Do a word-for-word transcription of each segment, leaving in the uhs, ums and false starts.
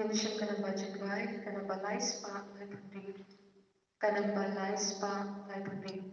Ngin shim ka namba jingduwai, ka namba lai spah laiphew hynriew. Ka namba lai spah laiphew hynriew.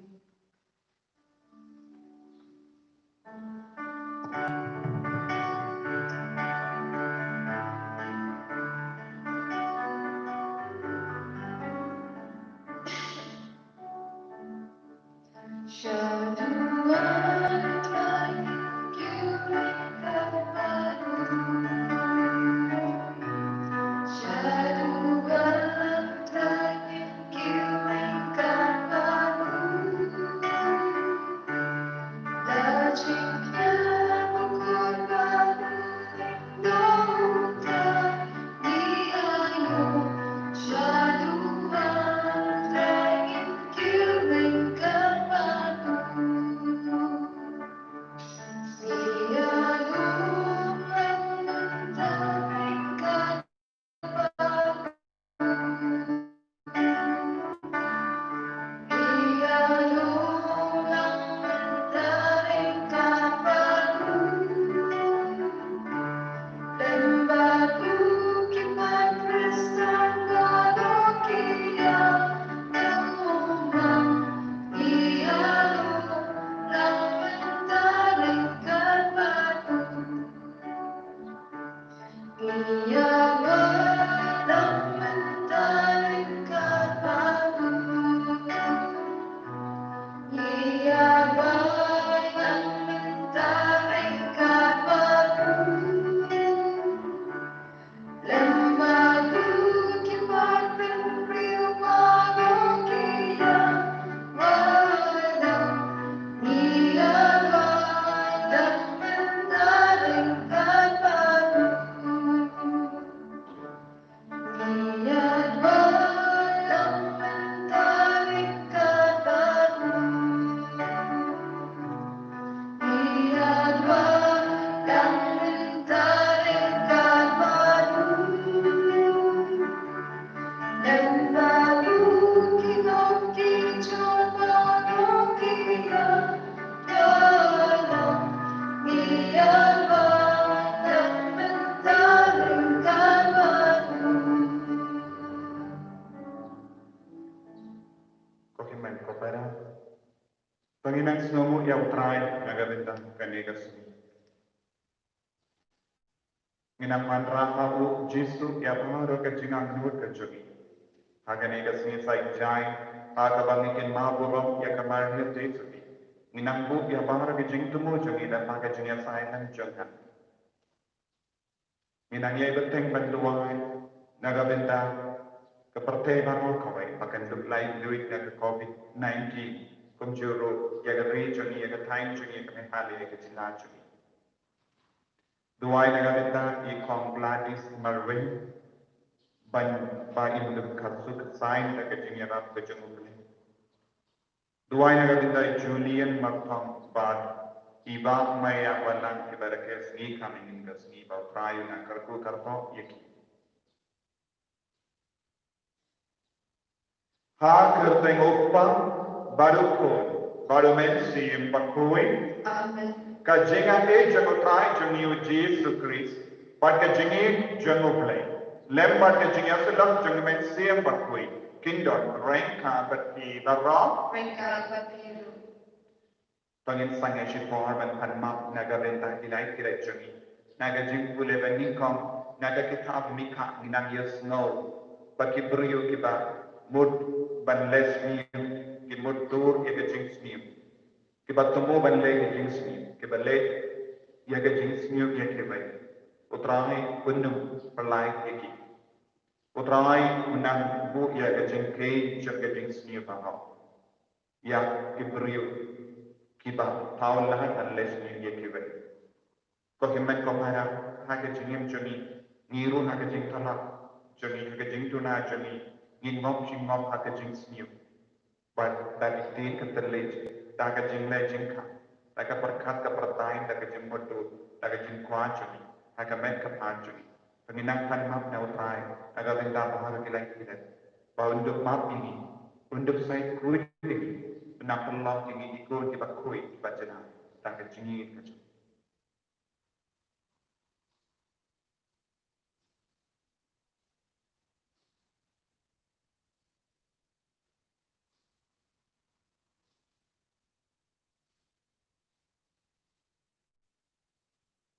Ko hynmen ko para, to ngin nang sngewnguh ïa U Trai na ka bynta kane ka sngi. Ngin nang wanrah ha U Jisu ïa baroh ka jingangnud ka jong ngi. Ha kane ka sngi Saitjaiñ, ha kaba ngi kynmaw burom ïa ka Mar Jisu, ngin nang buh ïa baroh ka jingthmu jong ngi da ka jingïasaid jong nga. Ngin nang ïai bteng ban duwai na ka bynta ka pyrthei baroh kawei ba kan dup laitluid na ka covid nineteen, kumjuh ruh ïa ka ri jong ngi, ïa ka thaiñ jong ngi, ïa ka Meghalaya, ïa ka jylla jong ngi. Duwai na ka bynta i Kong Gladys Marweiñ, ban ba in dup kyrkhu kyrsaid da ka jingïarap ka jong U Blei. Duwai na ka bynta i Julian Marthong bad i Bah Maya Balang, kiba rakhe sngi kam ïa kane ka sngi, ba U Trai un nang kyrkhu kyrdoh ïa ki. Ha ka kyrteng U Kpa bad U Khun bad U Mynsiem Bakhuid. Amen. Ka jingaiei jong U Trai jong ngi U Jisu Khrist, bad ka jingïeit jong U Blei, lem bad ka jingïasyllok jong U Mynsiem Bakhuid, kin don ryngkat bad phi baroh. Ryngkat bad phi ruh. To ngin sangeh shipor ban pan map na ka bynta ki lait ki lait jong ngi. Na ka jingpule ba nyngkong, na ka kitab Mikah ngi nang ïohsngew ba ki briew kiba mut ban leh sniew, ki mut dur ïa ka jingsniew. Kiba thmu ban leh ïa ka jingsniew, kiba leh ïa ka jingsniew ïa kiwei, U Trai un ym pyllait ïa ki. U Trai un nang buh ïa ka jingkheiñ jong ka jingsniew baroh ïa ki briew kiba thaw lad ban leh sniew ïa kiwei. Ko hynmen ko para, ha ka jingim jong ngi, ngi ruh ha ka jingthoh lad jong ngi, ha ka jingduna jong ngi, ngin ngop jingngop ha ka jingsniew. Bad da ka ktien ka thylliej, da ka jingleh jingkhang, da ka pyrkhat ka pyrthai, da ka jingmutdur, da ka jingkwah jong ngi, ha ka met ka phad jong ngi, to ngin nang pan map na U Trai na ka bynta baroh ki lait ki lait, ba un dup map ïa ngi, un dup sait khuid ïa ngi, un nang pynlong ïa ngi ki khun kiba khuid kiba janai da ka jingïeit ka jong U.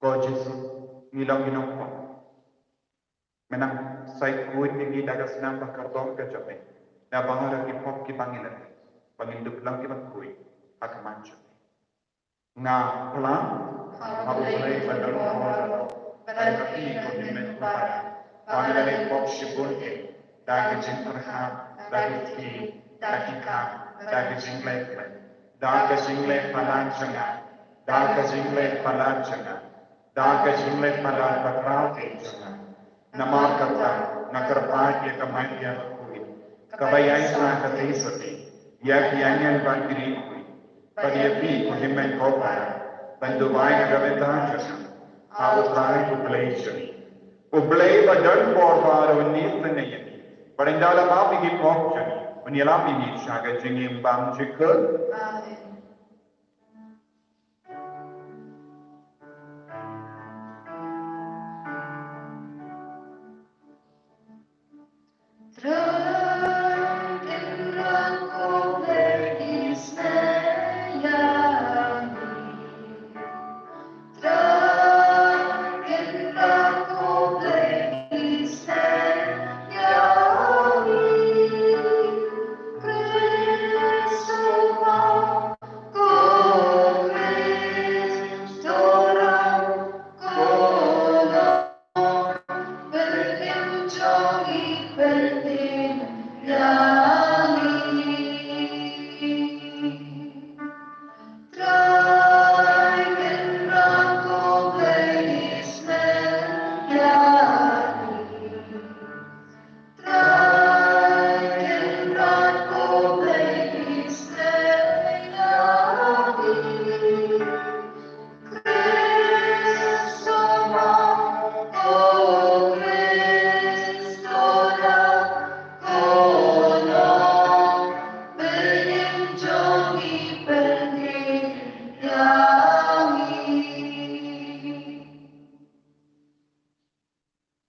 Ko Jisu, ngi long ngi nongpop. Me nang sa khuid ïa ngi da ka snam bakordor ka jong me. Nabaroh ki pop kiba ngi leh, ba ngin dup long kiba khuid ha khmat jong me. Nga phla ha U Blei ba don bor baroh, bad ha phi ko hynmen ko para, ba nga la leh pop shibun eh, da ka jingpyrkhat, da ka kti, da ka kam, da ka jingleh kmen, da ka jingleh palat jong nga, da ka jingleh palat jong nga, da ka jingleh palat ba khraw eh jong nga. Namar kata, nga kyrpad ïa ka Maria bakhuid, kaba ïaishah katei shatei ïa ki ïaineh bad ki riewkhuid, bad ïa phi ko hynmen ko para, ban duwai na ka bynta jong nga ha U Trai U Blei jong ngi. U Blei ba don bor baroh un ïeit lyngngoh ïa ngi, bad ynda la map ïa ki pop jong ngi, un ïalap ïa ngi sha ka jingim bymjukut. Amen.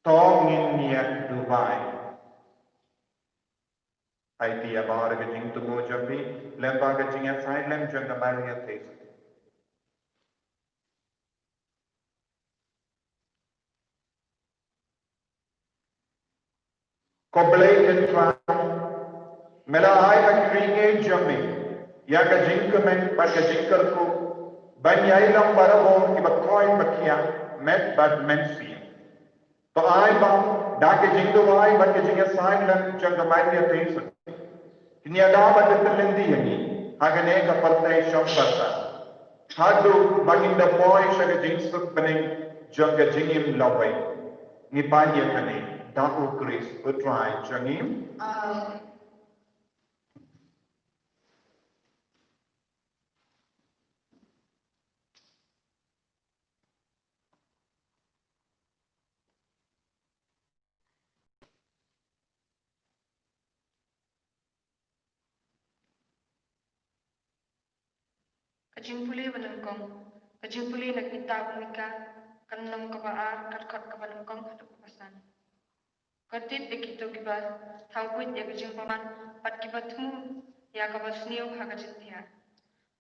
To ngin ïa duwai. Aiti ïa baroh ka jingthmu jong phi, lem bad ka jingïasaid lem jong ka Maria Theisotti. Ko Blei Kynrad, me la ai ha ki riewngeit jong me ïa ka jingkmen bad ka jingkyrkhu, ban ïai long barabor kiba koit ba khiah, met bad mynsiem. To ai ba da ka jingduwai bad ka jingïasaid lem jong ka Maria Theisotti, kin ïada bad kin pynlynti ïa ngi ha kane ka pyrthei shong pyrthei, haduh ba ngin da poi sha ka jingsuk bneng jong ka jingim lawei. Ngi pan ïa kane da U Khrist U Trai jong ngi. Amen. Ka jingpule ba nyngkong, ka jingpule na ka kitab u Mika, ka lynnong kaba ar, ka dkhot kaba nyngkong haduh kaba san. Khublei ïa kito kiba thaw buit ïa ka jingbymman, bad kiba thmu ïa kaba sniew ha ka jingthiah.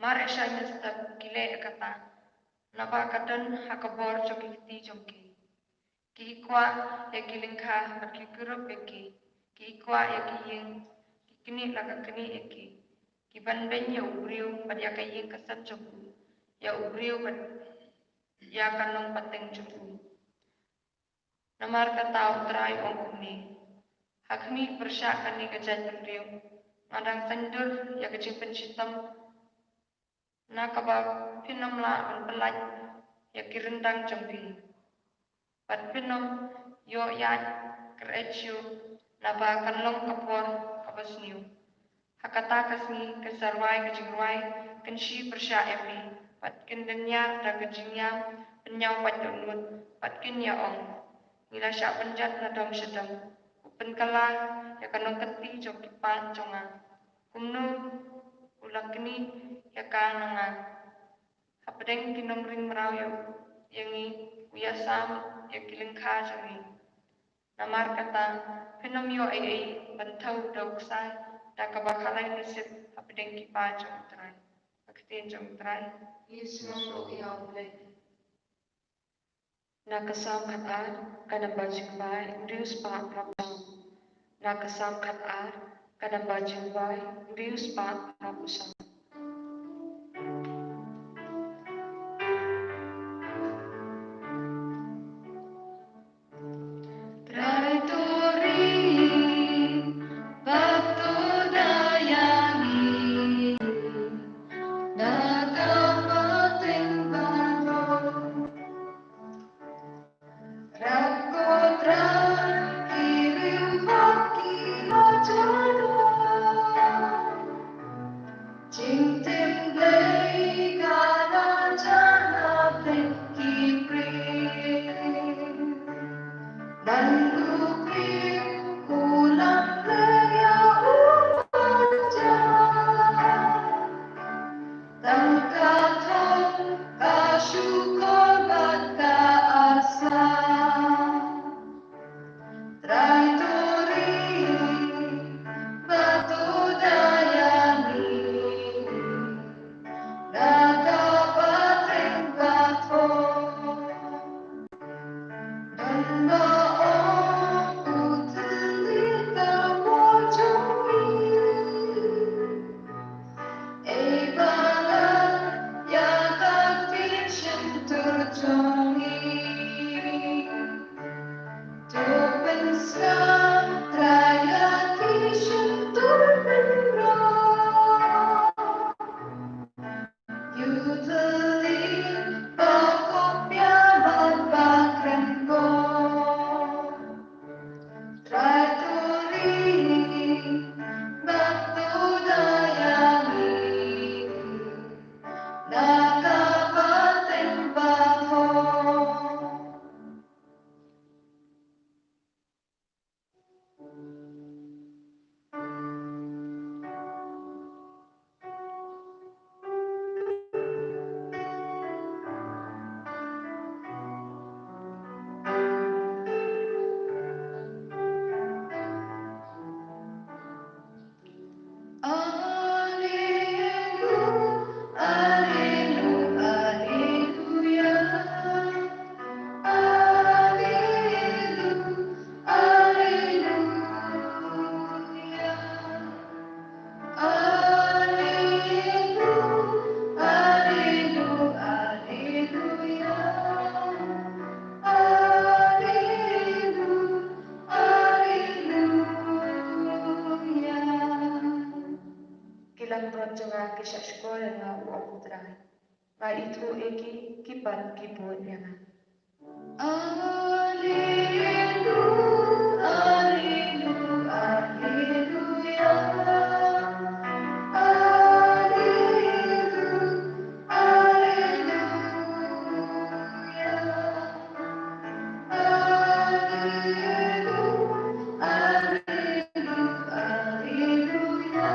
Mar ïa shah mynstep ki leh ïa kata, naba ka don ha ka bor jong ki kti jong ki. Ki kwah ïa ki lyngkha bad ki kurup ïa ki. Ki kwah ïa ki ïing, ki knieh la ka knieh ïa ki. Ki ban beiñ ïa u briew bad ïa ka ïing ka sem jong u, ïa u briew bad ïa ka nongpateng jong u. Namar kata U Trai u ong kumne: Ha khmih pyrshah kane ka jaitbynriew, nga dang saiñdur ïa ka jingpynshitom, na kaba phin ym lah ban pyllait ïa ki ryndang jong phi, bad phin ym ïoh ïaid kyrhai shuh, naba kan long ka por kaba sniew. Ha kata ka sngi kan sa rwai ka jingrwai, kan shi pyrshah ïa phi, bad kin lynñiar da ka jingïam pynñiaw paidbah dohnud, bad kin ïa ong: Ngi la shah pynjot na dong sha dong, u pynkylla ïa ka nongkynti jong ki paid jong nga. Kumno u la knieh ïa ka na nga. Hapdeng ki nongring mraw ïa, ïa ngi u ïasam ïa ki lyngkha jong ngi. Namar kata, phin ym ïoh ei ei ban thew da u ksai, da kaba khalai nusip hapdeng ki paid jong U Trai. Ka ktien jong U Trai. Ïasnoh ïa U Blei. Na ka Salm khat ar, ka namba jingbai, hynriew spah phra phew san. Na ka Salm khat ar, ka namba jingbai, hynriew spah phra phew san. Trai to ri, bad to da ïa ngi, na ka pateng baroh. Rakot rai ki rim bad ki la jana. Jingtim Blei ka la jana bad ki briew. Ban u briew u la pynïaid u la jana. Tang ka thong, ka shukor bad ka asam. Trai to ri, bad to da ïa ngi, na ka pateng baroh. Don ba ong u thylliej ka por jong ngi. Ei ba la ïa ka ktien shyntur jong ngi. To pynskhem Trai ïa ki shyntur pynroi. Ïa u thylliej ba kohnguh bad ba kren kohnguh. Trai to ri, bad to da ïa ngi, na ka pateng baroh. Alleluia, alleluia, alleluia. Alleluia, alleluia. Alleluia, alleluia, alleluia. Alleluia, alleluia. Ki langbrot jong nga ki shah shkor ïa nga, u ong u Trai. Nga ithuh ïa ki, ki pat ki bud ïa nga. Alleluia, alleluia, alleluia. Alleluia, alleluia. Alleluia, alleluia, alleluia.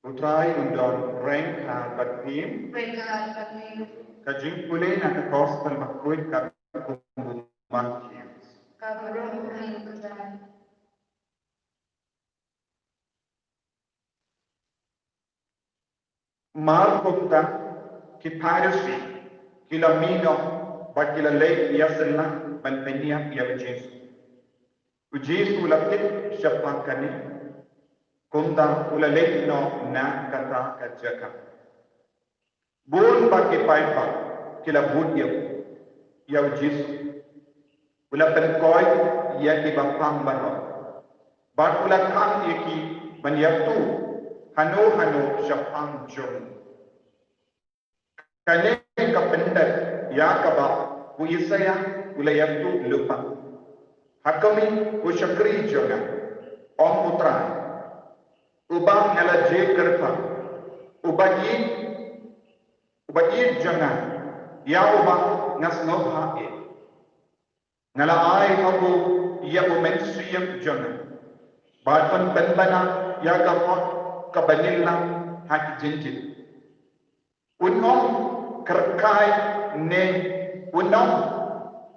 U Trai un don ryngkat bad phi. Ryngkat bad phi. Ka jingpule na ka Gospel bakhuid katkum u Mathaios. Ka burom ïa u Trai. Mar kumta, ki Pharisi ki la mih noh bad ki la leit ïaseng lang ban pynïap ïa u Jisu. U Jisu u la tip shaphang kane, kumta u la leit noh na kata ka jaka. Bun ba ki paidbah ki la bud ïa u, ïa u Jisu. U la pynkoit ïa kiba pang baroh, bad u la khang ïa ki ban ïathuh hano hano shaphang jong u. Kane ka pyndep ïa kaba u Isaïah u la ïathuh lypa: Ha khmih, ko shakri jong nga, ong u Trai, uba nga la jia kyrpang, uba ïeit, uba ïeit jong nga, ïa uba nga sngewbha ïeit. Nga la ai ha u ïa u Mynsiem jong nga, bad un pynbna ïa ka hok kaba ngi la ha ki jingjia. Un ym kyrkhu ne un ym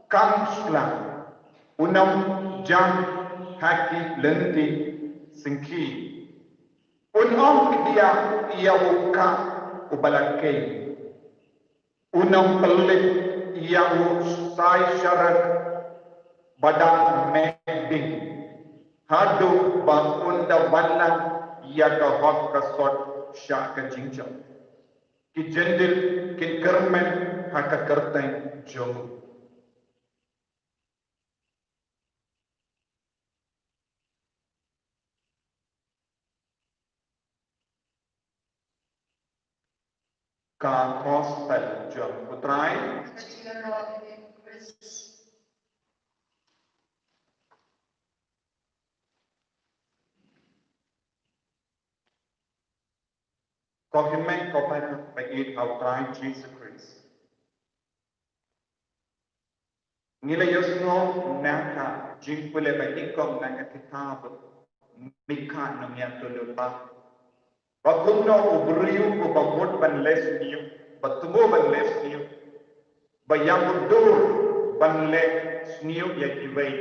kam sla, un ym jam ha ki lynti Syngkhie. Un ym kdiah ïa u kah uba la kei. Un ym pynlip ïa u sai sharak ba dang meh ding, haduh ba un da wanlang ïa ka hok ka sot sha ka jingjop. Ki jyndit kin kyrmen ha ka kyrteng jong u. Ka Gospel jong u Trai. Ko hynmen ko para ba ïeit ha u Trai Jisu Khrist. Ngi la ïohsngew na ka jingpule ba nyngkong na ka kitab Mika nongïathuhlypa, ba kumno u briew uba mut ban leh sniew, ba thmu ban leh sniew, ba ïa mutdur ban leh sniew ïa kiwei.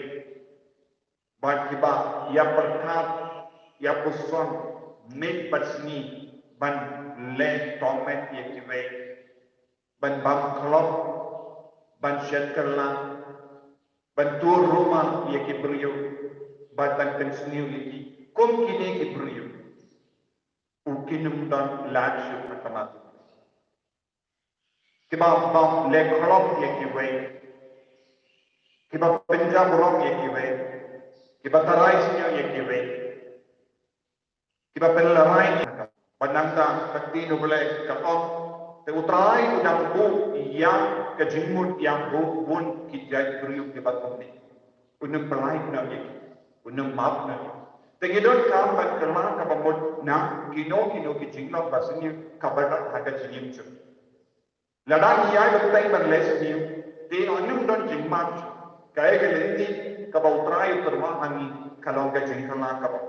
Bad kiba ïa pyrkhat, ïa puson miet bad sngi ban leh torment ïa kiwei, ban bam khlop, ban shet kylla, ban tur rumah ïa ki briew, bad ban pynsniew ïa ki. Kum kine ki briew, u kin ym don lad shuh ha khmat u. Kiba, ba leh khlop ïa kiwei. Kiba pynjam rong ïa kiwei. Kiba tharai sniew ïa kiwei. Kiba pynlerai ïa kiwei. Bad nangta ka ktien U Blei ka ong, te U Trai u dang buh ïa ka jingmut ïa bun bun ki jait briew kiba kumne. Un ym pynlait noh ïa ki, un ym map noh ïa ki. Te ngi donkam ban kylla kaba mut na kino kino ki jinglong ba sniew kaba don ha ka jingim jong ngi. Lada ngi ïai bteng ban leh sniew, te un ym don jingmap. Kaei ka lynti kaba U Trai u tyrwa ha ngi ka long ka jingkylla kaba.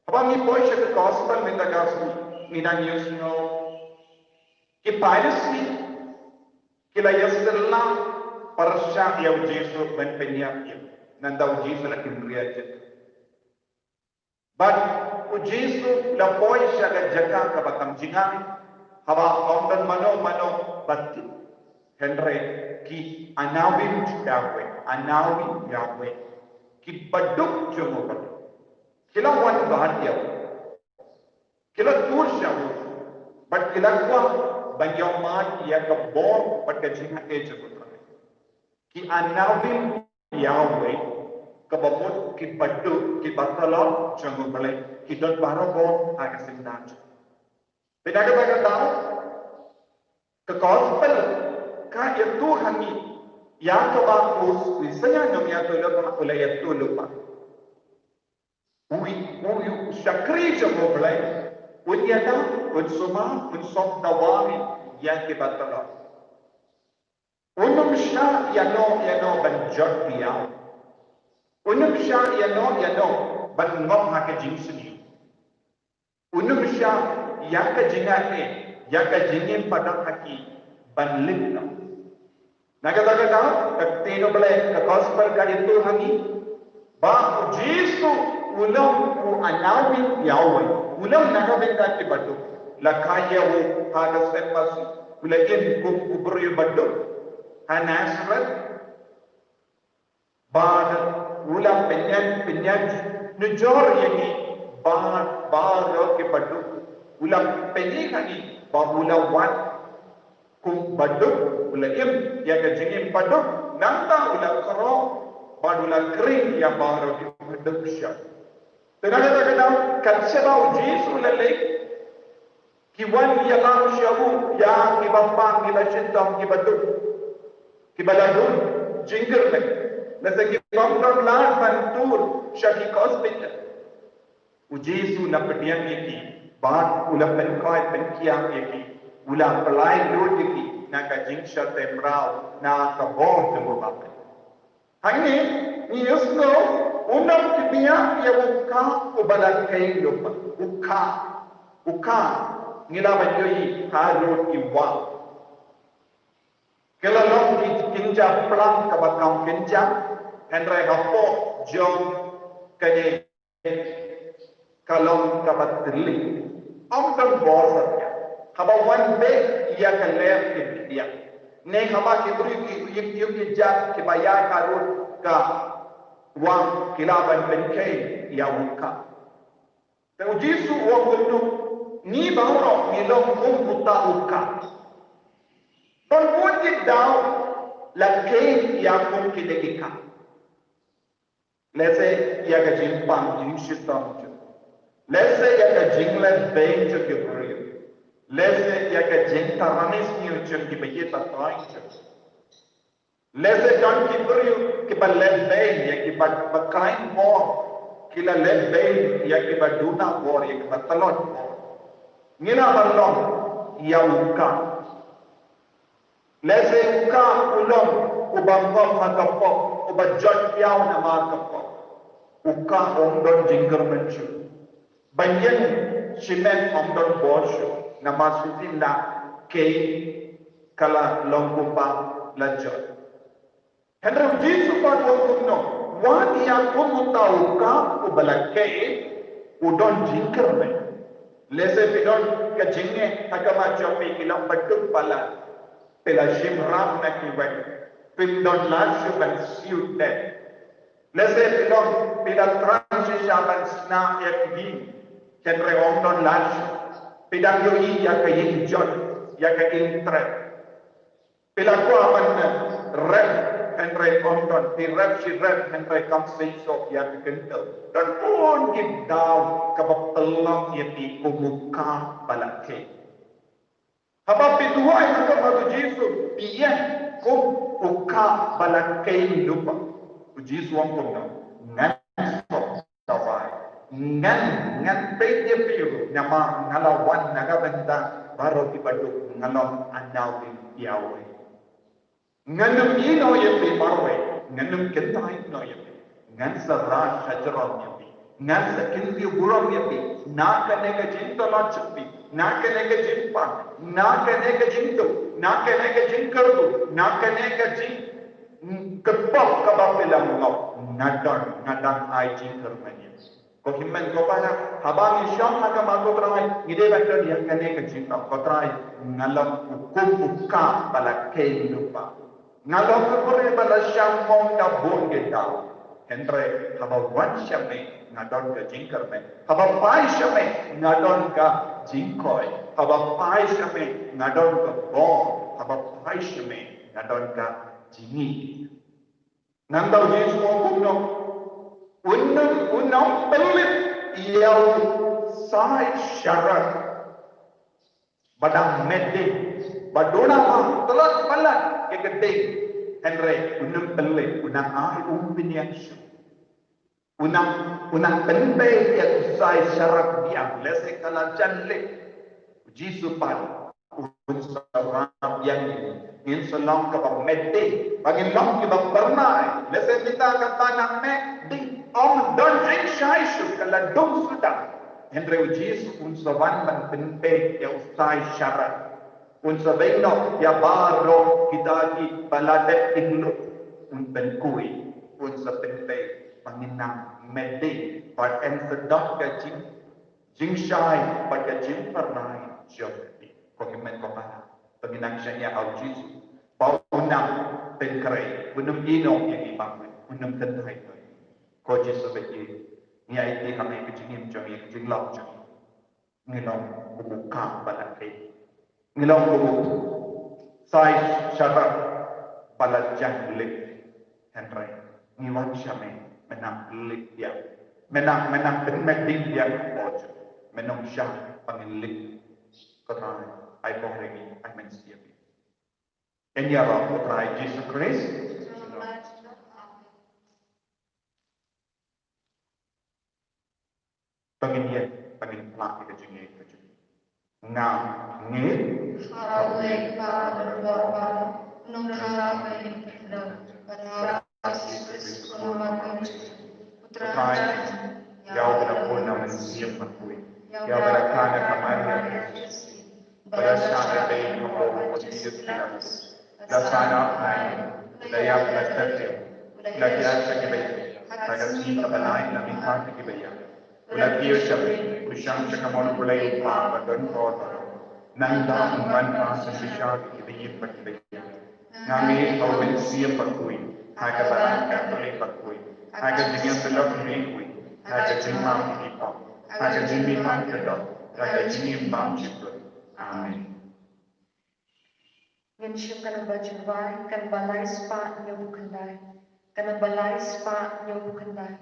Haba ngi poi sha ka Gospel mynta ka sngi, ngi dang ïohsngew ki Pharisi ki la ïasylla pyrshah ïa u Jisu ban pynïap ïa u. Nangta u Jisu la kynriah jingkyrkhu. Bad u Jisu la poi sha ka jaka kaba kham jngai, haba ym don mano mano ba tip. Hynrei ki Anawim Yahweh, Anawim Yahweh, kiba duk jong u Blei, ki la wan bad ïa u. Ki la tur sha u, bad ki la kwah ban ïohmad ïa ka bor bad ka jingaiei jong u Trai. Ki Anawim Yahweh, kaba mut kiba duk, kiba tlot jong u Blei, ki don barabor ha ka syndah jong u. Te na kata ka daw, ka Gospel ka ïathuh ha ngi ïa kaba u Isaiah nongïathuhlypa u la ïathuh lypa. U, u, u shakri jong u Blei un ïada, un sumar, un sop dawa ïa kiba tlot. Un ym shah ïano ïano ban jot biang. Un ym shah ïano ïano ban ngop ha ka jingsniew. Un ym shah ïa ka jingaiei, ïa ka jingim ba don ha ki ban lip noh. Na kata ka daw, ka ktien U Blei, ka Gospel ka ïathuh ha ngi ba u Jisu u long u Anawim Yahweh, u long na ka bynta kiba duk. La kha ïa u ha ka step ba shu, u la im kum u briew ba duk ha Nazareth. Bad u la pynïaid, pynïaid nujor ïa ngi, bad baroh kiba duk. U la pynïaid ha ngi, bad u la wan kum ba duk, u la im ïa ka jingim ba duk. Nangta u la khrong, bad u la khring ïa baroh kiba duk sha. Te na kata ka daw, kat shaba u Jisu u la leit, ki wan ïalam sha u ïa kiba pang, kiba shitom, kiba duk, kiba la dun jingkyrmen, lane ki bym don lad ban tur sha ki hospital. U Jisu u la pdiang ïa ki, bad u la pynkoit pynkhiah ïa ki, u la pynlait lut ïa ki na ka jingshate mraw na ka bor jong u Blei. Hangne ngi ïohsngew, un ym kdiah ïa u kah uba la kei lypa. U kah, u kah, ngi lah ban ïohi harud i wah. Ka la long ki kynja plang kaba kham kynja, hynrei hapoh jong kane ka long kaba thylli. Ym don bor satia haba wan beh ïa ka lyer ki khyndiat, ne haba ki briew ki ïoh ïoh ki jat kiba ïaid harud ka wah ki lah ban pynkheiñ ïa u kah. Te u Jisu u ong kumno? Ngi baroh ngi long kum uta u kah. Don bun ki daw la kheiñ ïa kum kine ki kah. Lehse ïa ka jingpang jingshitom jong, lehse ïa ka jingleh beiñ jong ki briew, lehse ïa ka jingtyrani sniew jong kiba ïeit ba toiñ jong. Lehse don ki briew kiba leh beiñ ïa kiba, ba khlaiñ bor, ki la leh beiñ ïa kiba duna bor, ïa kiba tlot bor. Ngi lah ban long ïa u kah. Lehse u kah u long uba ngop ha ka pop, uba jot ïaw namar ka pop. U kah um don jingkyrmen shuh. Ban ïeng shimet ym don bor shuh, namar shisien la kheiñ, ka la long kumba la jot. Hynrei u Jisu pat u ong kumno? Wat ïa kum uta u kah uba la kheiñ, u don jingkyrmen. Lehse phi don ka jingeh ha khmat jong phi, phi long baduk palat, phi la shim ram na kiwei, phim don lad shuh ban siew leh. Lehse phi long, phi la thrang shisha ban shna ïa ka ïing, hynrei ym don lad shuh. Phi dang ïohi ïa ka ïing jot, ïa ka ïing trep. Phi la kwah ban rep, hynrei ym don. Phi rep shi rep, hynrei kam seisoh ïa ka kynthei. Don bun ki daw kaba pynlong ïa phi kum u kah ba la kheiñ. Haba phi duwai ha khmat u Jisu, phi ïeng kum u kah ba la kheiñ lypa. U Jisu u ong kumno? Ngan sngewthuh. Tawai. Ngan, ngan peit ïa phi ruh, namar nga la wan na ka bynta baroh ki baduk, nga long unaduh ïa uwei. Ngan ym ïehnoh ïa phi marwei, ngan ym kyntait noh ïa phi. Ngan sa rah shajrong ïa phi. Ngan sa kyntiew burom ïa phi na kane ka jingtlot jong phi, na kane ka jingpang, na kane ka jingduk, na kane ka jingkyrduh, na kane ka jing, mm, ka pop kaba phi la ngop. Nga don, nga dang ai jingkyrmen ïa phi. Ko hynmen ko para, haba ngi shong ha khmat u Trai, ngi dei ban don ïa kane ka jingong, ko Trai, nga long kum u kah ba la kheiñ lypa. Nga long u briew ba la shah mong da bun ki daw. Hynrei haba wan sha me nga don ka jingkyrmen. Haba phai sha me nga don ka jingkoit. Haba phai sha me nga don ka bor. Haba phai sha me nga don ka jingïeit. Nangta u Jisu u ong kumno? Un ym, un ym pynlip ïa u sai sharak ba dang met ding, ba duna ba tlot palat ïa ka ding. Hynrei un ym pynlip, un nang ai, um pynïeng shuh. Un nang, un nang pynbeit ïa u sai sharak biang, lehse ka la jan lip. U Jisu pat un sa rah biang ïa ngi. Ngin sa long kiba met ding, ba ngin long kiba phyrnai. Lehse mynta kata nang met ding, ym don jingshai shuh, ka la dung suda. Hynrei u Jisu un sa wan ban pynbeit ïa u sai sharak. Un sa beit noh ïa baroh kita kiba la dep ïngluh. Un pynkhuid, un sa pynbeit ba ngin nang met ding, bad yn sa don ka jing, jingshai bad ka jingphyrnai jong ngi. Ko hynmen ko para, to ngin nang shaniah ha u Jisu ba un nang pynkhreh, un ym ïehnoh ïa ngi marwei, un ym kyntait noh. Ko Jisu bad ngi, ngi aiti ha me ka jingim jong ngi, ka jinglong jong ngi. Ngi long kum u kah ba la kheiñ. Ngi long kum u sai sharak ba la jan lip. Hynrei ngi wan sha me, me nang lip biang. Me nang, me nang pynmet ding biang hapoh jong ngi. Me nang shah ba ngin lip. Ko Trai, ai bor ïa ngi, ai mynsiem ïa ngi. Ïa ngi ruh, ko Trai Jisu Khrist. Ba ngin ïeng, ba ngin phla ïa ka jingngeit ka jong ngi. Nga ngeit ha U Blei Kpa Badonbor Baroh, Nongthaw ba ïeit, Kynrad, bad ha Jisu Khrist, U Nongpynim, U Trai, ïa uba la bun na u Mynsiem Bakhuid, ïa uba la kha na ka Maria, ba la shah na ka ïing hapoh u Pontius Pilatus, la sah noh ha ïing, la ïap, la tep, la thiah sha ki baïaid, ha ka sngi kaba lai la mihkhmat na ki baïaid, U la kiew sha phi, u shong sha kamon U Blei U Kpa badonbor baroh. Nangta u man bha shisha ïa kiba ïeit bad kiba ïaid. Nga ngeit ha U Mynsiem Bakhuid, ha ka Balang Katholik bakhuid, ha ka jingïasyllok riewkhuid, ha ka jingmap ki pop, ha ka jingmihpat ka doh, ha ka jingim bymjukut. Amen. Ngin shim ka namba jingduwai, ka namba lai spah hynñiewphew khyndai. Ka namba lai spah hynñiewphew khyndai.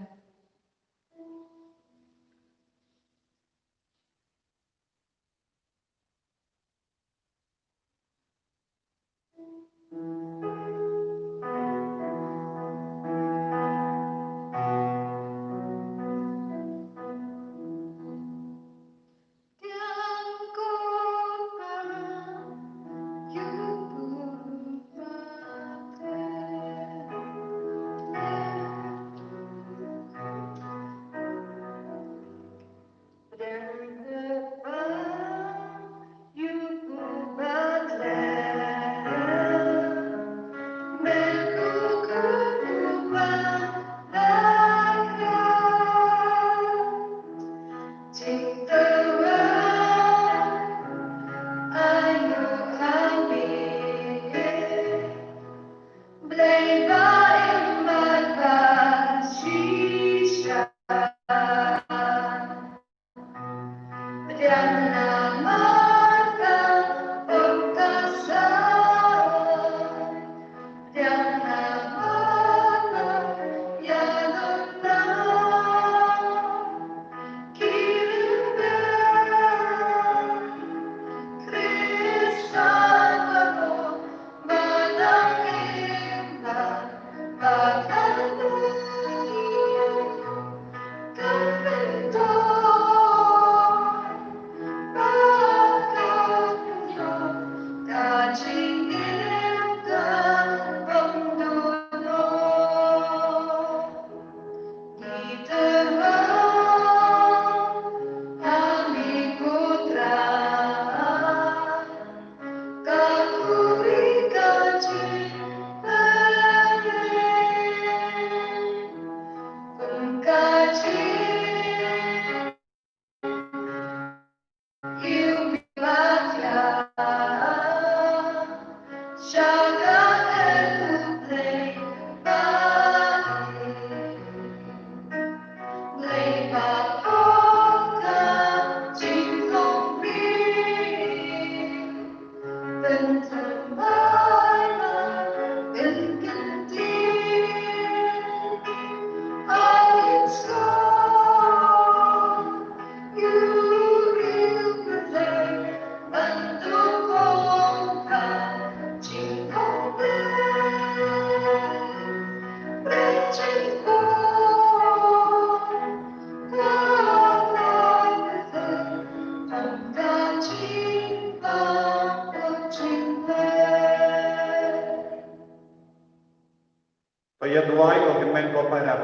Ba ïa duwai ko kynmaw ko para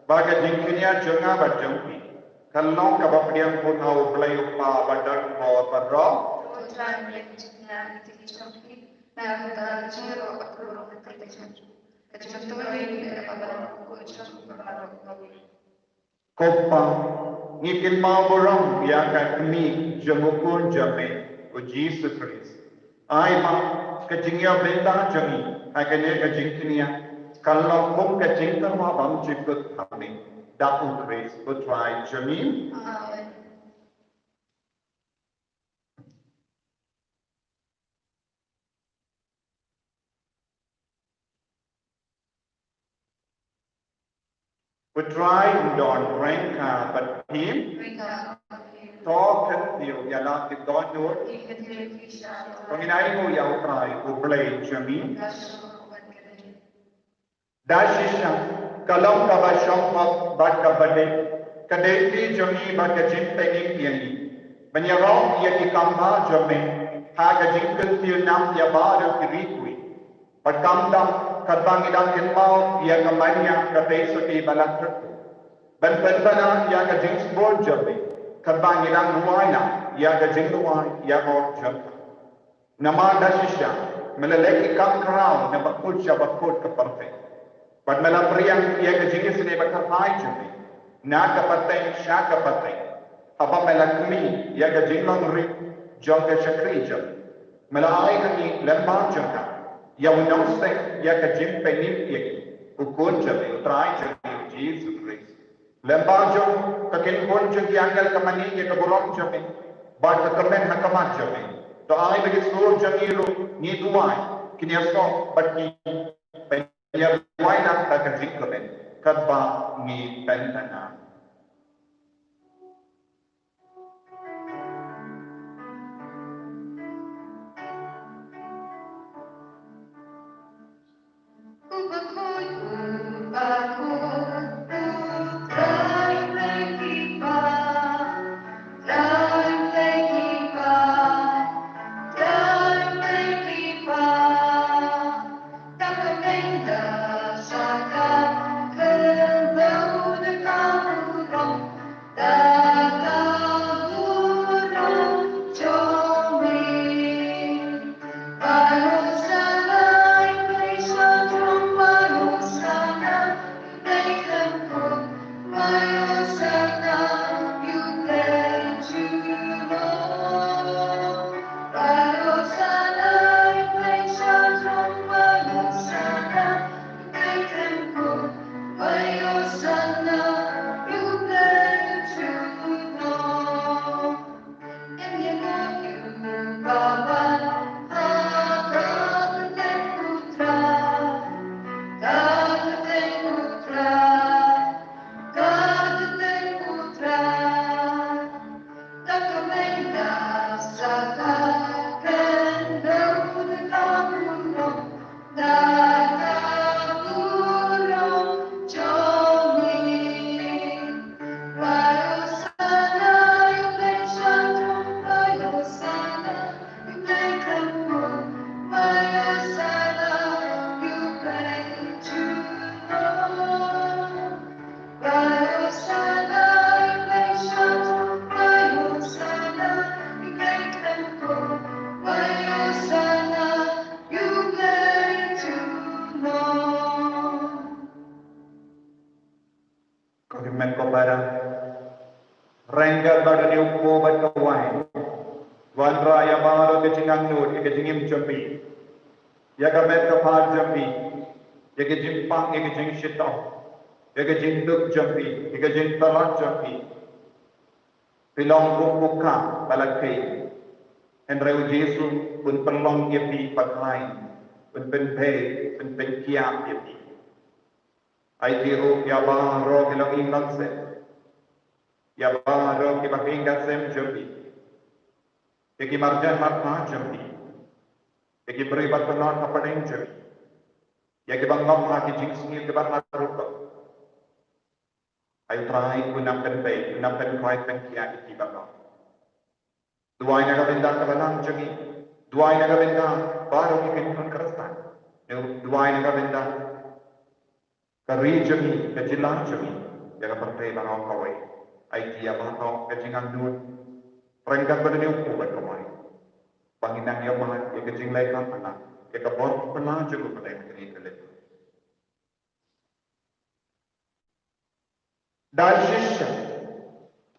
ba ka jingkñia jong nga bad jong phi kan long kaba pdiang bun ha U Blei U Kpa badonbor baroh. Ko Kpa, ngi kynmaw burom ïa ka kmie jong u khun jong me, u Jisu Khrist. Ai ba ka jingïabynta jong ngi ha kane ka jingkñia kan long kum ka jingtyrwa bymjukut ha me. Da u Khrist u Trai jong ngi. Amen. U Trai un don ryngkat bad phi. To kyntiew ïa la ki dohnud. To ngin ainguh ïa U Trai U Blei jong ngi. Da shisha ka long kaba shongkop bad kaba dei, ka dei pli jong ngi bad ka jingpynim ïa ngi ban ïaroh ïa ki kam bha jong me ha ka jingkyntiew nam ïa baroh ki riewkhuid. Bad khamtam katba ngi dang kynmaw ïa ka mania ka tei sotti ba la kyrkhu ban pynbna ïa ka jingsbun jong me katba ngi dang duwai na ïa ka jingduwai ïa ka jong ka. Namar da shisha me la leh ki kam khraw na bakut sha bakut ka pyrthei bad me la pdiang ïa ka jingisynei ba kyrpang jong me. na ka pateng sha ka pateng, haba me la kmie ïa ka jinglong rit jong ka shakri jong me, me la ai ha ngi lyngba jong ka, ïa u nongseng ïa ka jingpynim ïa ngi, u Khun jong me, u Trai jong ngi u Jisu Khrist. Lyngba jong ka kynhun jong ki angel ka mane ïa ka burom jong me, bad ka kmen ha khmat jong me. To ai ba ki sur jong ngi ruh, ngi duwai, kin ïasoh bad ki, ban ïaduwai lang da ka jingkmen, katba ngi pyntngen. Ko hynmen ko para, ryngkat bad une u kpu bad ka wain, wanrah ïa baroh ka jingangnud, ïa ka jingim jong phi, ïa ka met ka phad jong phi, ïa ka jingpang, ïa ka jingshitom, ïa ka jingduk jong phi, ïa ka jingtyrad jong phi. Phi long kum u kha ba la khie. Hynrei u Jisu un pynlong ïa phi pathai, un pynpei, un pynkiar ïa phi. Aiti ruh ïa baroh ki longïing longsem, ïa baroh ki bahaïing bahasem jong phi, ïa ki marjan marpa jong phi, ïa ki briew ba kynnoh hapdeng jong phi, ïa ki ba ngop ha ki jingsniew ki ba la rukom. Ai u Trai un nang pynpei, un nang pynkoit pynkiar ïa ki baroh. Duwai na ka bynta ka balang jong ngi. Duwai na ka bynta baroh ki kynhun Khristan. Duwai na ka bynta ka ri jong ngi, ka jylla jong ngi, ïa ka pyrthei baroh kawei. Aiti ïa baroh ka jingangnud, ryngkat bad une u kpu bad ka wain, ba ngin nang ïa mad ïa ka jingleh ka pynlong, ïa ka bor pynlong jong u Blei ha kane ka lynti. Da shisha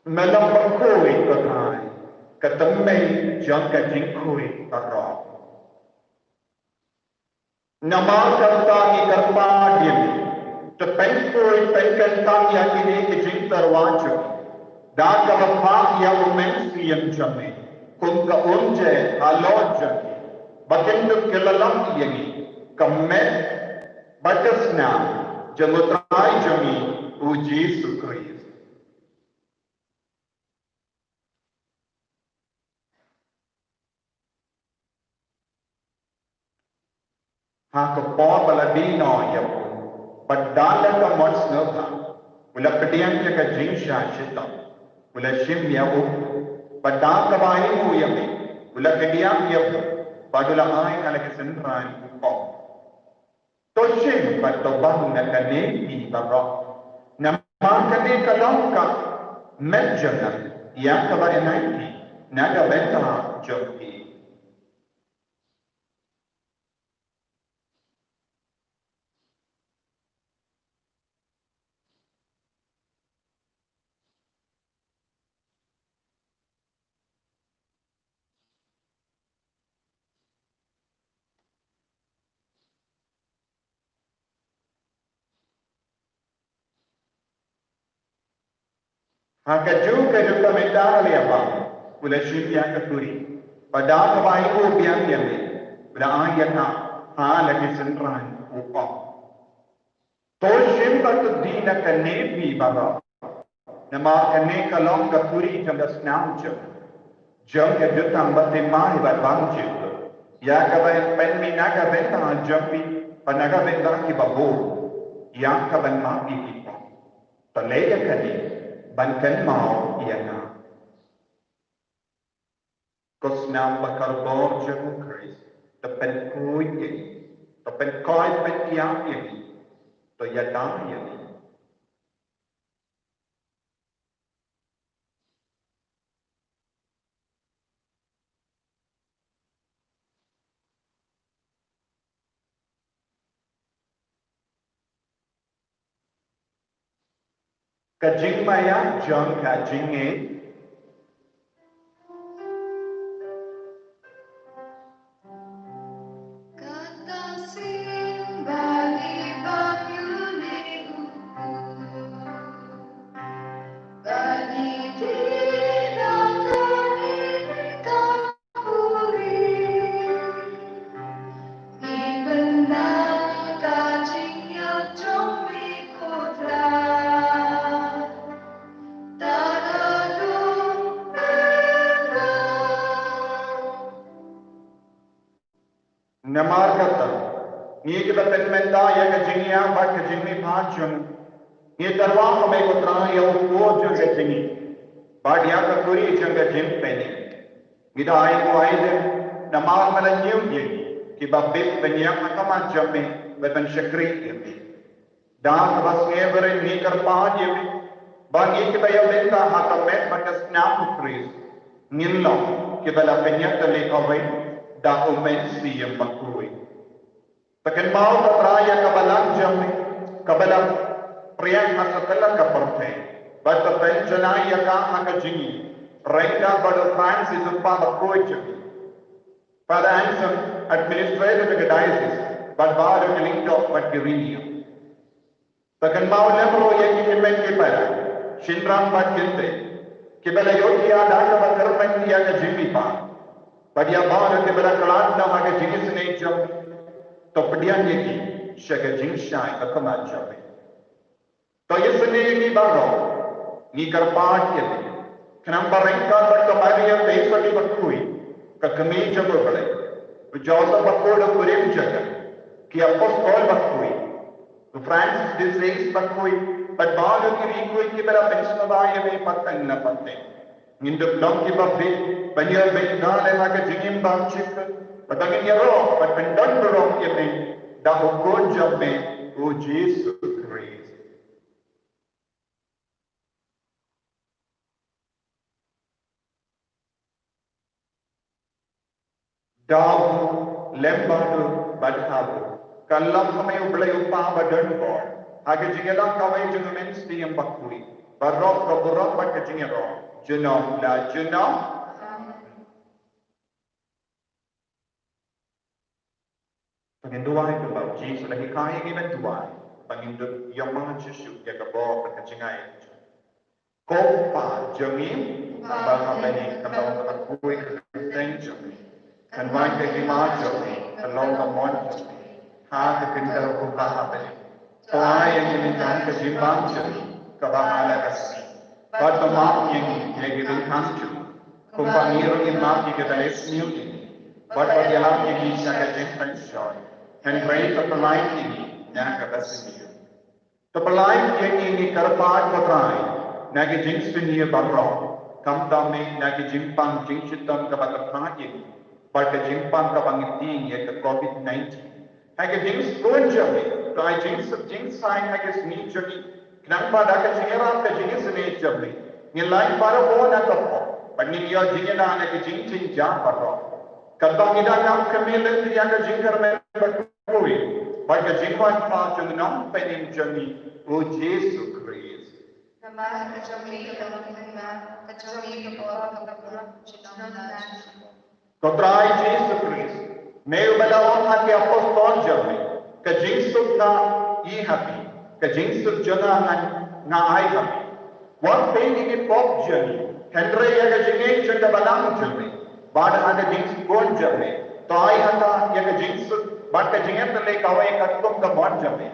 me la pyrkhat, ko Trai, ka tymmen jong ka jingkhuid baroh. Namar kata ngi kyrpad ïa me, to pynkuid pynkyntang ïa kine ki jingtyrwa jong ngi da kaba phah ïa u Mynsiem jong me, kum ka umjai halor jong ngi, ba kin dup kylla ïa ngi ka met bad ka snam jong u Trai jong ngi u Jisu Khrist. Ha ka por ba la die noh ïa u, bad da la ka mon sngewbha, u la pdiang ïa ka jingshah shitom, u la shim ïa u, bad da kaba ainguh ïa me, u la kdiah ïa u, bad u la ai ha la ki synran, u ong: To shim bad to bang na kane phi baroh, namar kane ka long ka met jong nga, ïa kaba yn ai phi na ka bynta jong phi. Ha kajuh ka juh ka mynta la ïa bam, u la shim ïa ka kuri. Bad da kaba u biang ïa me, u la ai ïa ka ha la ki synran, u ong: To shim bad to die na kane phi baroh, namar kane ka long ka kuri jong ka snam jong, jong ka jutang baptisma bad bam jong, ïa kaba pynmih na ka bynta jong phi bad na ka bynta kiba bun, ïa kaban map ïa ki pop. To leh ïa kane ban kynmaw ïa nga. Ko snam bakordor jong u Khrist, to pynkhuid ïa ngi, to pynkhuid pynïap ïa ngi, to ïada ïa ngi. Ka jingmaïa jong ka jingngeit. Kata sien ba ngi bam ïa une u khuid, ba ngi die na kane ka kuri. Ngi pynbna ka jingïap jong me, ko Trai, ta ka dong pynban. Namar kata, ngi kiba pynmynta ïa ka jingïap bad ka jingmihpat jong, ngi tyrwa ha me, ko Trai, ïa u khuid jong ka jingngeit bad ïa ka kuri jong ka jingpynim. Ngi da ai, ko, ai lem namar me la ñiew ïa ngi kiba bit ban ïeng ha khmat jong me bad ban shakri ïa me. Da kaba sngewbha ngi kyrpad ïa me ba ngi kiba ïa bynta ha ka met bad ka snam u Khrist, ngin long kiba la pynïatylli kawei da u Mynsiem Bakhuid. To kynmaw, ko Trai, ïa ka balang jong me kaba la riang ha satlak ka pyrthei, bad to pynjanai ïa ka ha ka jingïeit ryngkat bad u Francis, u kpa bakhuid jong me, Father Anselm, administrator jong ka diocese, bad baroh ki lyngdoh bad ki riewniam. To kynmaw lem ruh ïa ki hynmen ki para, shynrang bad kynthei, kiba la ïoh ïa da kaba kyrmen ïa ka jingmihpat, bad ïa baroh kiba la khlad noh ha ka jingisynei jong me. To pdiang ïa ki sha ka jingshai ha khmat jong me. To ïasynei ïa ngi baroh, ngi kyrpad ïa me, khnang ba ryngkat bad ka Maria Theisotti Bakhuid, ka kmie jong u Blei, u Joseph Bakhuid u kurim jong ka, ki apostol bakhuid, u Francis de Sales Bakhuid, bad baroh ki riewkhuid kiba la pynsngewbha ïa me pateng la pateng, ngin dup long kiba bit ban ïa bit da leh ha ka jingim bymjukut, bad ba ngin ïaroh bad pyndon burom ïa me da u Khun jong me, u Jisu Khrist. Da u lem bad u bad ha u, ka long ha me, u Blei u Kpa badonbor, ha ka jingïalang kawei jong u Mynsiem Bakhuid, baroh ka burom bad ka jingïaroh junom la junom. Amen. Ngin duwai kumba u Jisu u la hikai ïa ngi ban duwai, ba ngin dup ïohmad shuh shuh ïa ka bor bad ka jingaiei. Ko Kpa jong ngi ba ha bneng, ka long kaba khuid ka kyrteng jong me. Kan wan ka hima jong me, kan long ka mon jong me ha ka khyndew kumba ha bneng. To ai ïa ngi mynta ka jingbam jong ngi kaba ha la ka sngi. Bad to map ïa ngi ïa ki jingkam jong ngi, kumba ngi ruh ngi map ïa kiba leh sniew ïa ngi. Bad wat ïalam ïa ngi sha ka jingpynshoi, hynrei to pyllait ïa ngi na kaba sniew. To pyllait ïa ngi, ngi kyrpad, ko Trai, na ki jingsniew baroh, khamtam eh na ki jingpang jingshitom kaba kyrpad ïa ngi, bad ka jingpang kaba ngi tieng ïa ka Covid nineteen. Ha ka jingsngewbha jong me, to ai jingsuk jingsaiñ ha ka sngi jong ngi, khnang ba da ka jingïarap ka jingisynei jong me, ngin lait baroh na ka pop, bad ngin ïoh jingïada na ka jingjynjar baroh. Katba ngi da kam kmie lynti ïa ka jingkyrmen bakhuid bad ka jingwan kpa jong u Nongpynim jong ngi, u Jisu Khrist. Namar ka jong me ka long ka hima, ka jong me ka bor, ka bor, junom la junom. Ko Trai Jisu Khrist, me uba la ong ha ki apostol jong me, ka jingsuk nga ïoh ha phi, ka jingsuk jong nga nga ai ha phi. Wat peit ïa ki pop jong ngi, hynrei ïa ka jingïeit jong ka balang jong me, bad ha ka jingsngewbha jong me, to ai ha ka ïa ka jingsuk bad ka jingïatylli kawei katkum ka mon jong me.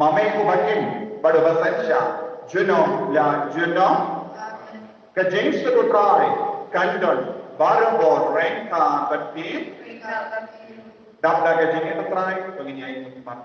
Ma me uba im bad uba synshar junom la junom. Ka jingsuk U Trai kan don baroh ryngkat bad phi. Dap da ka jingïeit U Trai, to ngin ïa ïaid ïa ka khmat.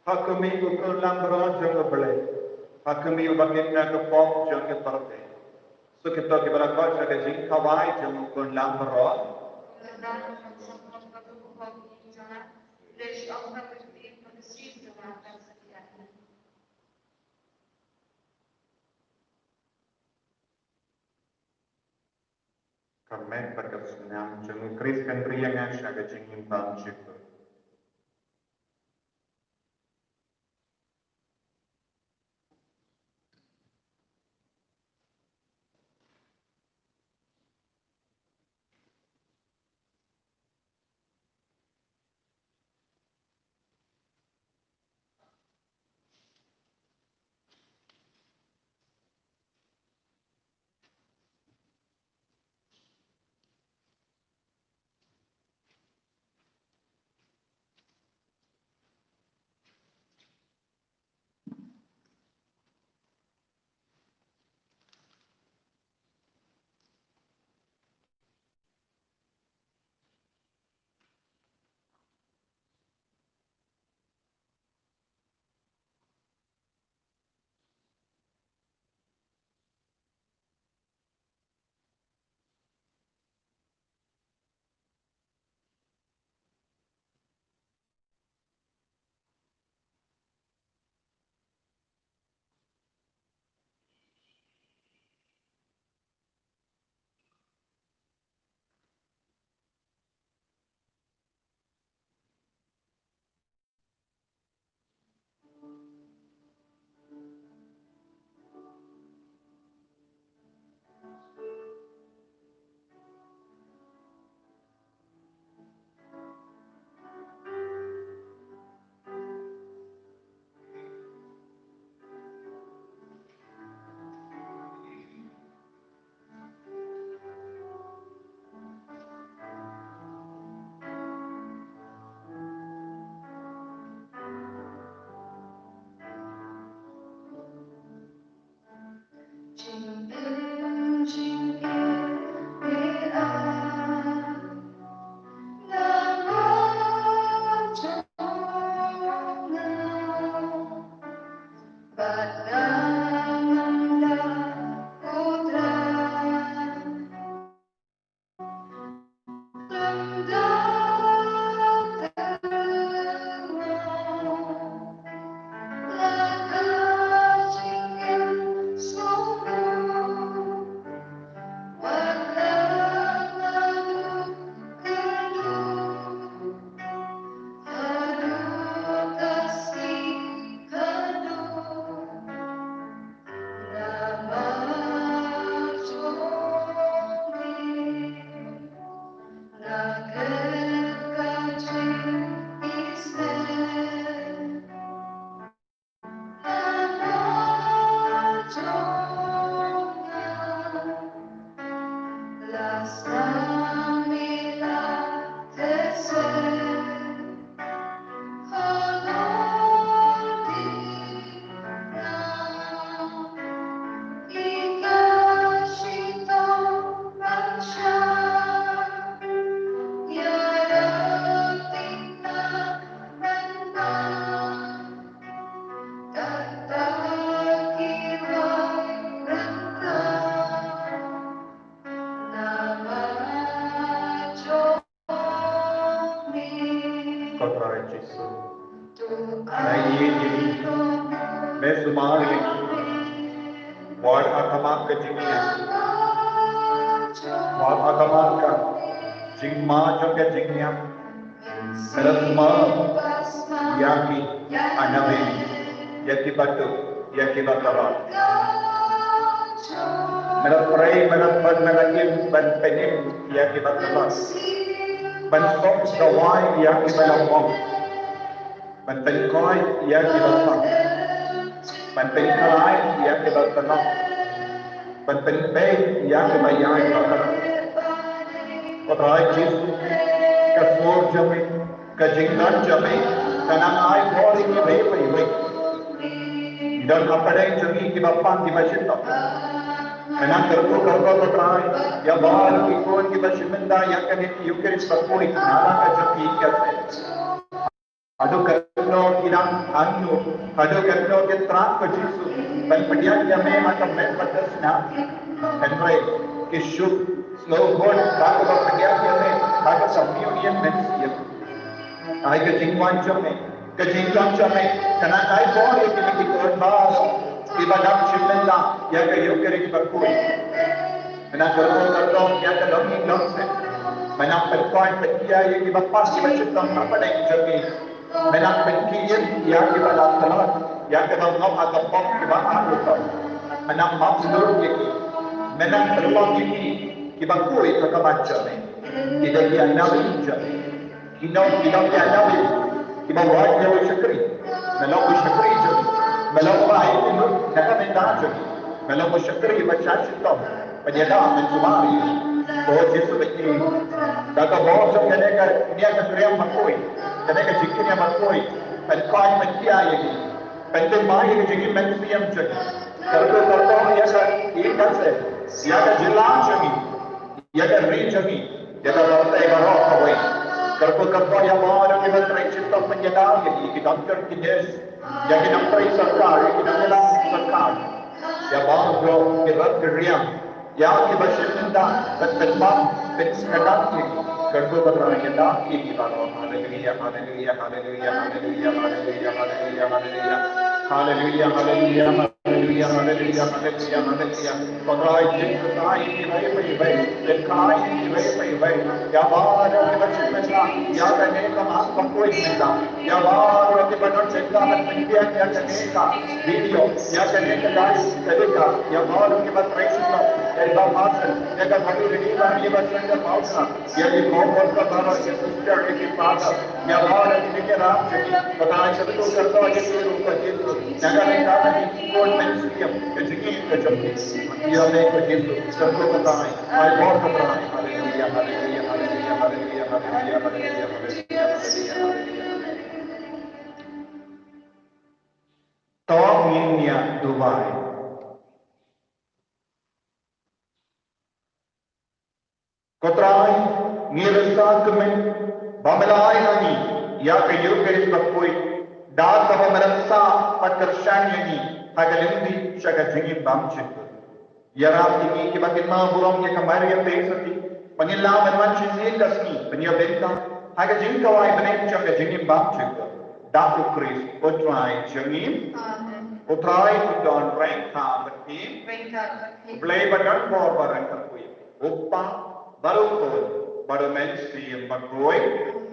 Ha khmih, ko khun langbrot jong U Blei. Ha khmih, uba kynnoh ka pop jong ka pyrthei. Suk ïa kito kiba la koit sha ka jingkhawai jong u khun langbrot. Ka met bad ka snam jong U Khrist kan ri ïa nga sha ka jingim bymjukut. Ko Trai Jisu, nga ïeit ïa me, me sumar ïa ngi. Wat ha khmat ka jingïeit, wat ha khmat ka jingma jong ka jingïap, me la sumar ïa ki, ïa ngi, ïa ki baduk, ïa ki batarap. Me la trei, me la pan, me la im ban pynim ïa ki batarap, ban sop dawai ïa ki ba la mong, ban pynkhuid ïa ki ba pang, ban pynkhlaiñ ïa ki ba tnat, ban pynbeit ïa ki ba ïai ba khlaiñ. Ko Trai Jisu, ka sur jong me, ka jingdon jong me ka nang ai bor ïa kiwei pa iwei. Ngi don hapdeng jong ngi kiba pang, kiba shitom. Me nang kyrkhu kyrdoh, ko Trai, ïa baroh ki khun kiba shu mynta ïa kane ka Eucharist bakhuid na la ka jong ki ka seng. Haduh katno ki dang angnud, haduh katno ki thrang, ko Jisu, ban pdiang ïa me ha ka met bad ka snam. Hynrei ki shu sngewhun ba ka ban pdiang ïa me ha ka Communion Mynsiem. Ai ka jingwan jong me, ka jingdon jong me ka nang ai bor ïa kine ki khun baroh kiba dang shu mynta ïa ka Eucharist bakhuid. Me nang kyrkhu kyrdoh ïa ka longïing longsem. Me nang pynkoit pynïaid ïa kiba pang, kiba shitom hapdeng jong ngi. Me nang pynkhih im ïa kiba la tlot, ïa kiba ngop ha ka pop, kiba ar rukom. Me nang map lut ïa ki. Me nang pynlong ïa ki kiba khuid ha khmat jong me. Ki dei ki anabei jong me. Ki nong, ki nong ki anabei kiba wad ïa u shakri. Me long u shakri jong ngi. Me long uba ai pynlut na ka bynta jong ngi. Me long u shakri ba shah shitom. Pynïada, pynsumar ïa ngi. Ko Jisu, ba ngi da ka bor jong kane ka, kane ka kriam bakhuid, kane ka jingkñia bakhuid, pynkoit pynïaid ïa ngi. Pynthymmai ïa ka jingim mynsiem jong ngi. Kyrkhu kyrdoh ïa ka, ïa ka seng, ïa ka jylla jong ngi, ïa ka ri jong ngi, ïa ka pyrthei baroh kawei. Kyrkhu kyrdoh ïa baroh kiba trei shitom, pynïada ïa ngi, ki nongtrei, ki nurse, ïa ki nongtrei sorkar, ïa ki nongïalam sorkar, ïa baroh ki rangbah ki riam, ïa kiba shu mynta ban pynbam, pynsngewdang ïa ngi. Kyrkhu kyrdoh ïa ngi baroh. Haleluia, haleluia, haleluia, haleluia, haleluia, haleluia, haleluia. Haleluia, haleluia, haleluia, haleluia, haleluia, haleluia. Ko Trai, jingkyrkhu ïa kiwei pa iwei, jingkyrkhu ïa kiwei pa iwei. Ïa baroh kiba shu mynta ïa kane ka Mass bakhuid mynta. Ïa baroh kiba don jingkyrkhu ban pynbiang ïa kane ka video, ïa kane ka live telecast, ïa baroh kiba trei shitom, ïa i Bah Martin, ïa ka family, ïa i Bah Martin, ïa i Bah Martin, ïa i Bah Martin, ïa ki sister, ïa ki brother, ïa baroh kine ki ram jong ngi, ko Trai, kyrkhu kyrdoh ïa ki ruh, ko Jisu, na ka bynta ka jingkhuid mynsiem, ka jingïeit ka jong ngi. Ïa me, ko Jisu, kyrkhu, ko Trai, ai bor, ko Trai. Haleluia, haleluia, haleluia, haleluia. To ngin ïa duwai. Ko Trai, ngi ryngkat kmen ba me la ai ha ngi ïa ka Eucharist bakhuid, da kaba me la sah bad kyrshan ïa ngi ha ka lynti sha ka jingim bymjukut. Ïarap ïa ngi kiba kynmaw burom ïa ka Maria Theisotti, ba ngin lah ban wan shisien ka sngi ban ïa bynta ha ka jingkhawai bneng jong ka jingim bymjukut. Da U Khrist U Trai jong ngi. Amen. U Trai un don ryngkat bad phi. Ryngkat bad phi. U Blei ba don bor ba ryngkat bad phi, U Kpa bad U Khun bad U Mynsiem Bakhuid.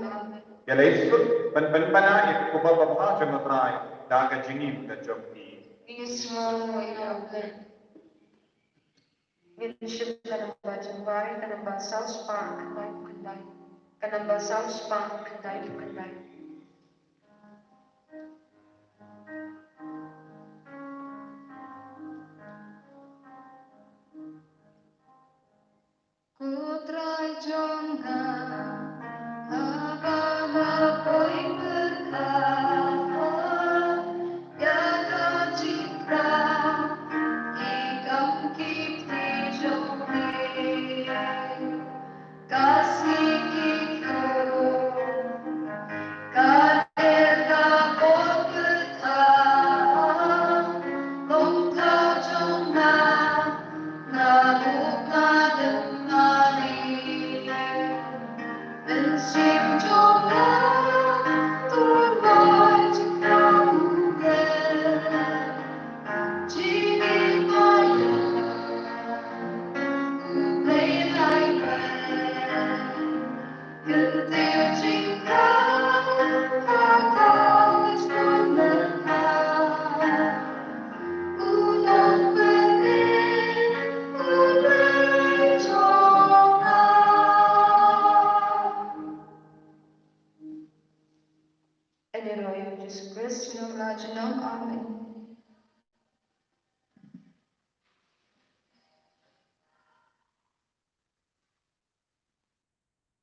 Amen. Ïa leit suk ban pynpaw ïa ka khubor babha jong U Trai da ka jingim ka jong phi. Ngi sngew ïa U Blei. Ngin shim ka namba jingbatai, ka namba saw spah khyndai phew khyndai. Ka namba saw spah khyndai phew khyndai. U Trai jong nga, haba nga poi pyrkhat ïa ka jingkyrpad, ki kam ki kti jong me, ka sngi ki khlur, ka ler ka bor kyrtha, long thaw jong nga, nga buh nga dem nga ri. Mynsiem jong nga, to rwai jingkyrkhu, jingim ïa U Blei lai lai. Kyntiew jingkyrkhu ha ka jingmut mynta, u nongpynim, U Blei jong nga. Ïa ri ïa U Jisu Khrist, U Nongpynim, amen.